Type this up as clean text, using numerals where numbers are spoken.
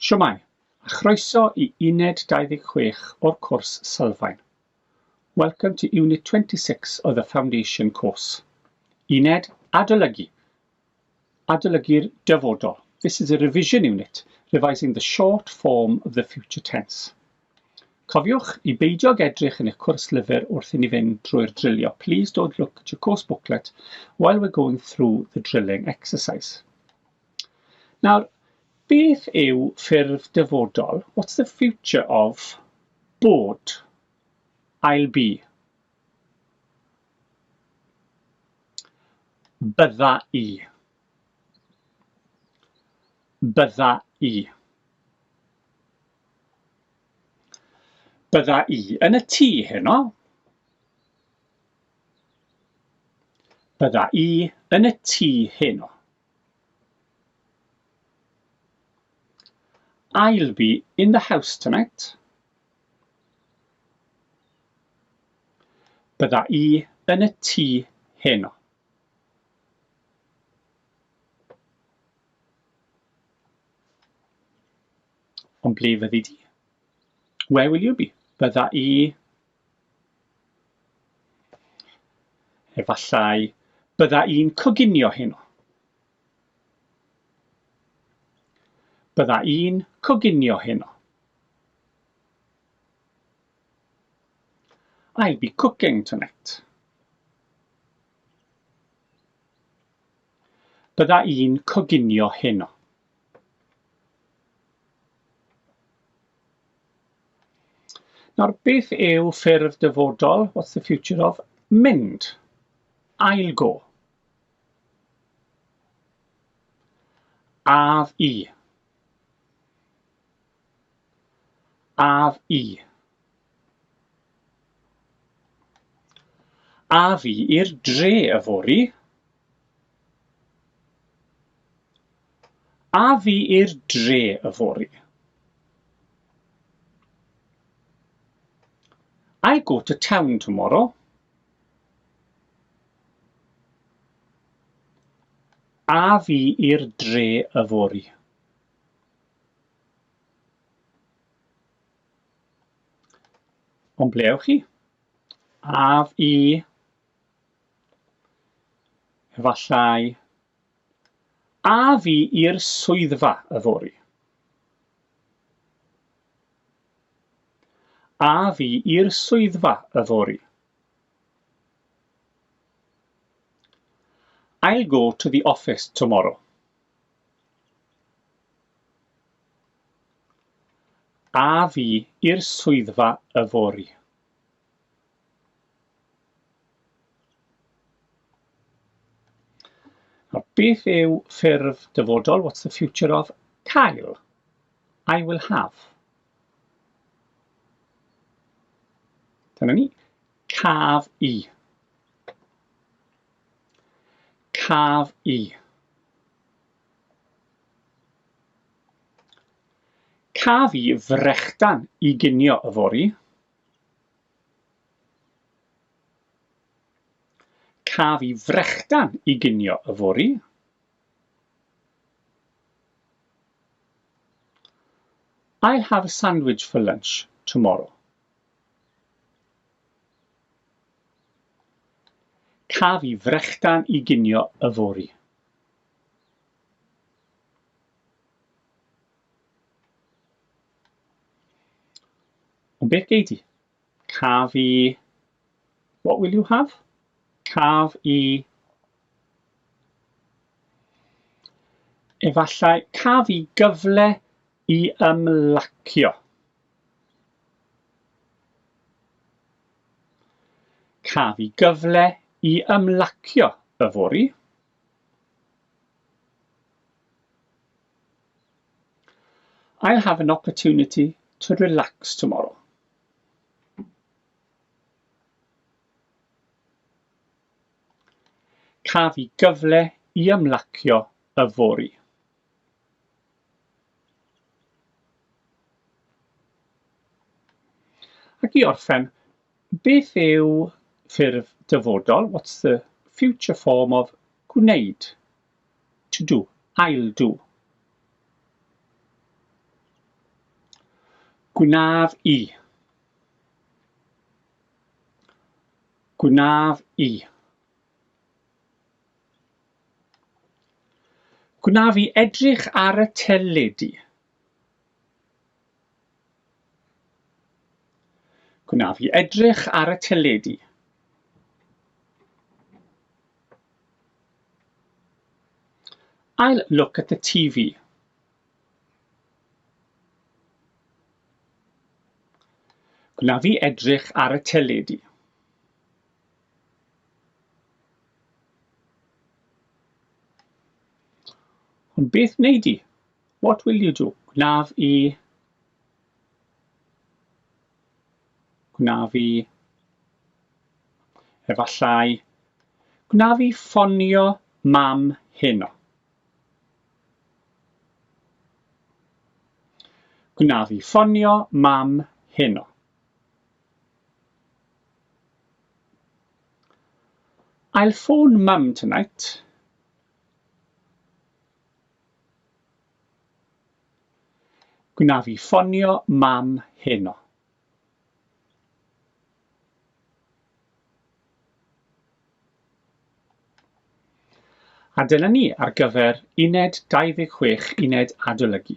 Shwmae, a chroeso i Uned 26 o'r cwrs Sylfaen. Welcome to Unit 26 of the Foundation course. Uned Adolygu. Adolygu'r dyfodol. This is a revision unit, revising the short form of the future tense. Cofiwch i beidio ag edrych yn eich cwrs lyfr wrth i ni fynd drwy'r drilio. Please don't look at your course booklet while we're going through the drilling exercise. Nawr, beth yw ffurf dyfodol? What's the future of bod? I'll be. Bydda i. Bydda i. Bydda i yn y tŷ heno. Bydda i yn y tŷ heno. I'll be in the house tonight. Bydda i yn y tŷ heno. Ond ble fyddi di? Where will you be? Bydda i... Efallai bydda i'n coginio heno. Bydda i'n coginio heno. I'll be cooking tonight. Bydda i'n coginio heno. Nawr, beth yw ffurf dyfodol? What's the future of mynd? I'll go. Af i. Af i. Af i i'r dre yfory. Af i i'r dre yfory. I'll go to town tomorrow. Af i i'r dre yfory. Ond ble ewch chi? Af i... Efallai... Af i i'r swyddfa yfory. Af i i'r swyddfa yfory. I'll go to the office tomorrow. A fi i'r swyddfa yfory. Nawr, beth yw ffurf dyfodol? What's the future of cael? I will have. Dyna ni. Caf i. Caf i. Caf i frechdan i ginio yfory. Caf i frechdan i ginio yfory. I'll have a sandwich for lunch tomorrow. Caf i frechdan i ginio yfory. Ond beth gei di? Caf i... What will you have? Caf i... Efallai caf i gyfle i ymlacio. Caf i gyfle i ymlacio yfory. I'll have an opportunity to relax tomorrow. Caf i gyfle i ymlacio yfory. Ac i orffen, beth yw ffurf dyfodol? What's the future form of gwneud? To do. I'll do. Gwnaf i. Gwnaf i. Gwnaf i edrych ar y teledu. Gwnaf i edrych ar y teledu. I'll look at the TV. Gwnaf i edrych ar y teledu. Ond beth wnei di? What will you do? Gwnaf i... Gwnaf i... Efallai... Gwnaf i ffonio mam heno. Gwnaf i ffonio mam heno. I'll phone mum tonight. Gwnaf i ffonio mam heno. A dyna ni ar gyfer Uned 26, Uned Adolygu.